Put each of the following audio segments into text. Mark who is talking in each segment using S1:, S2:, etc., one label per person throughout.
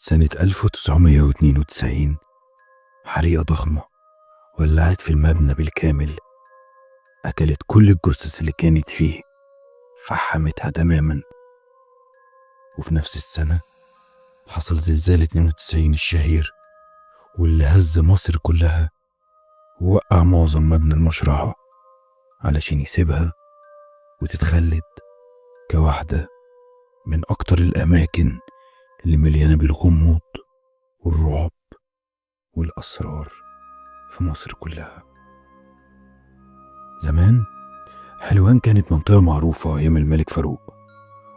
S1: سنة 1992 حريقة ضخمة ولعت في المبنى بالكامل، أكلت كل الجثث اللي كانت فيه، فحمتها تماما. وفي نفس السنة حصل زلزال 92 الشهير، واللي هز مصر كلها ووقع معظم مبنى المشرحة علشان يسيبها وتتخلد كواحدة من أكتر الأماكن اللي مليانة بالغموض والرعب والأسرار في مصر كلها. زمان حلوان كانت منطقة معروفة أيام الملك فاروق،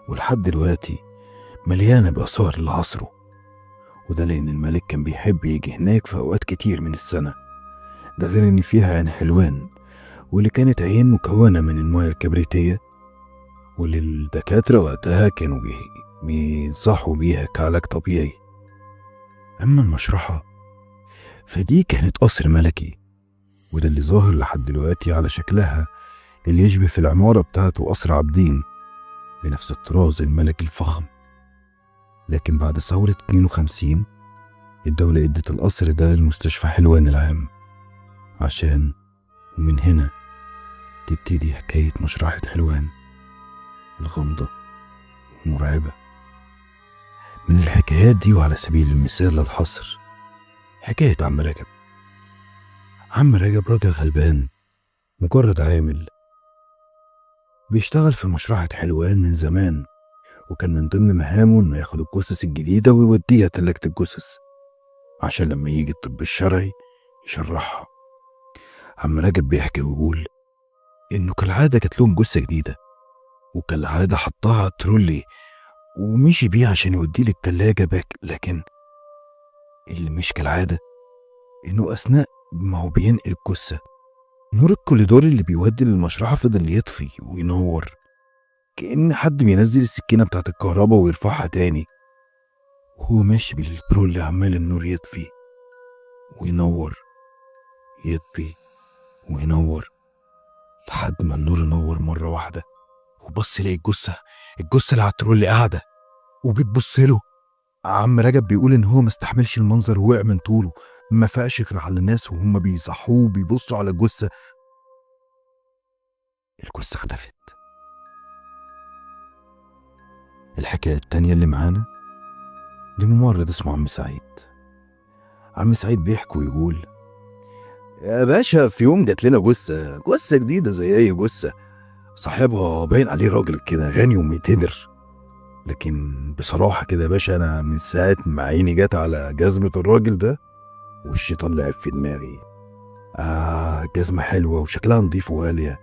S1: ولحد دلوقتي مليانة بآثار لعصره، وده لأن الملك كان بيحب يجي هناك في أوقات كتير من السنة. ده غير إن فيها عين حلوان، واللي كانت عين مكونة من المياه الكبريتية، واللي الدكاترة وقتها كانوا بينصحوا بيها كعلاج طبيعي. أما المشرحة فدي كانت قصر ملكي، وده اللي ظاهر لحد دلوقتي على شكلها اللي يشبه في العمارة بتاعته قصر عابدين بنفس الطراز الملكي الفخم. لكن بعد ثورة 52 الدولة ادت القصر ده لمستشفى حلوان العام، عشان ومن هنا تبتدي حكاية مشرحة حلوان الغامضة والمرعبة. من الحكايات دي وعلى سبيل المثال للحصر حكاية عم رجب. عم رجب راجل غلبان، مجرد عامل بيشتغل في مشرحة حلوان من زمان، وكان من ضمن مهامه انه ياخد الجثث الجديدة ويوديها تلاجة الجثث عشان لما يجي الطب الشرعي يشرحها. عم رجب بيحكي ويقول انه كالعادة جات لهم جثة جديدة، وكالعادة حطها على الترولي ومشي بيه عشان يوديه للتلاجة باك. لكن اللي مش كالعادة انه اثناء ما هو بينقل الجثة، نور الكوليدور اللي بيودي للمشرحة فضل يطفي وينور، كأن حد بينزل السكينة بتاعت الكهرباء ويرفعها تاني. وهو ماشي بالترولي عمال النور يطفي وينور، يطفي وينور، لحد ما النور نور مرة واحدة. وبص لقى الجثة اللي على الترولي قاعدة وبتبص له.
S2: عم رجب بيقول ان هو ما استحملش المنظر ووقع من طوله، ما فاقش غير على الناس وهم بيصحوه وبيبصوا على الجثة.
S1: الجثة اختفت. الحكاية التانية اللي معانا لممرض اسمه عم سعيد. عم سعيد بيحكي ويقول يا باشا، في يوم جات لنا جثة جديدة زي أي جثة، صاحبها باين عليه راجل كده غني ومقتدر. لكن بصراحة كده يا باشا، أنا من ساعة ما عيني جت على جزمة الراجل ده والشيطان لعب في دماغي. جزمة حلوة وشكلها نضيف وغالية،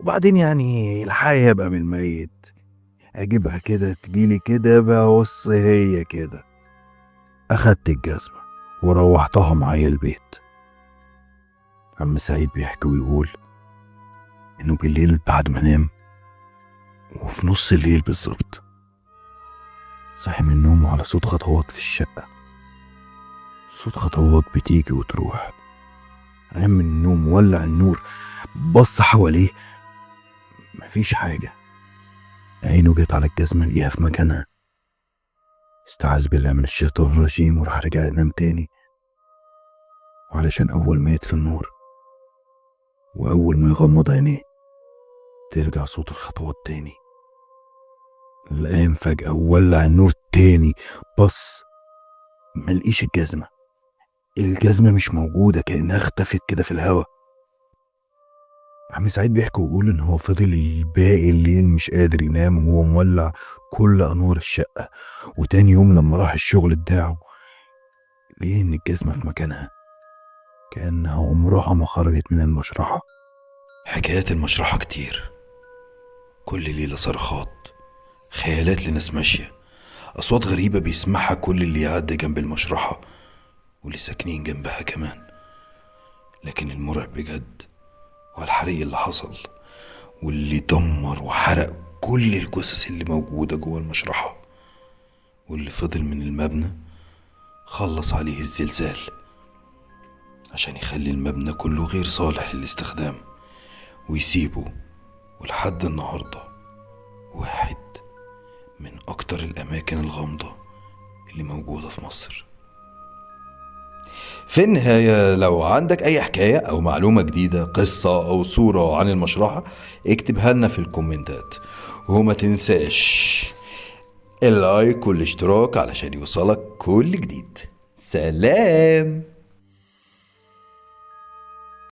S1: وبعدين يعني الحي يبقى من الميت، أجيبها كده تجيلي كده بقى، بص هي كده. أخدت الجزمة وروحتها معايا البيت. عم سعيد بيحكي ويقول إنه بالليل بعد ما نام، وفي نص الليل بالظبط، صحي من نومه على صوت خطوات في الشقة، صوت خطوات بتيجي وتروح. قام من النوم، ولع النور، بص حواليه، مفيش حاجة. عينه جت على الجزمة لقيها في مكانها. استعاذ بالله من الشيطان الرجيم وراح رجع ينام تاني. وعلشان أول ما يطفي النور وأول ما يغمض عينيه ترجع صوت الخطوات تاني. قام فجأة وولع النور تاني، بص ملقيش الجزمة. الجزمة مش موجودة، كأنها اختفت كده في الهوا. عم سعيد بيحكي ويقول إن هو فضل باقي الليل مش قادر ينام وهو مولع كل أنوار الشقة. وتاني يوم لما راح الشغل بتاعه لقي إن الجزمة في مكانها، كأنها عمرها ما خرجت من المشرحة. حكايات المشرحة كتير، كل ليلة صرخات، خيالات لناس ماشية، أصوات غريبة بيسمعها كل اللي يعدي جنب المشرحة واللي ساكنين جنبها كمان. لكن المرعب بجد هو الحريق اللي حصل واللي دمر وحرق كل الجثث اللي موجودة جوه المشرحة، واللي فضل من المبنى خلص عليه الزلزال عشان يخلي المبنى كله غير صالح للاستخدام ويسيبه. ولحد النهاردة واحد من أكتر الأماكن الغامضة اللي موجودة في مصر. في النهاية لو عندك أي حكاية أو معلومة جديدة، قصة أو صورة عن المشرحة، اكتبها لنا في الكومنتات، وما تنساش ال like والاشتراك علشان يوصلك كل جديد. سلام.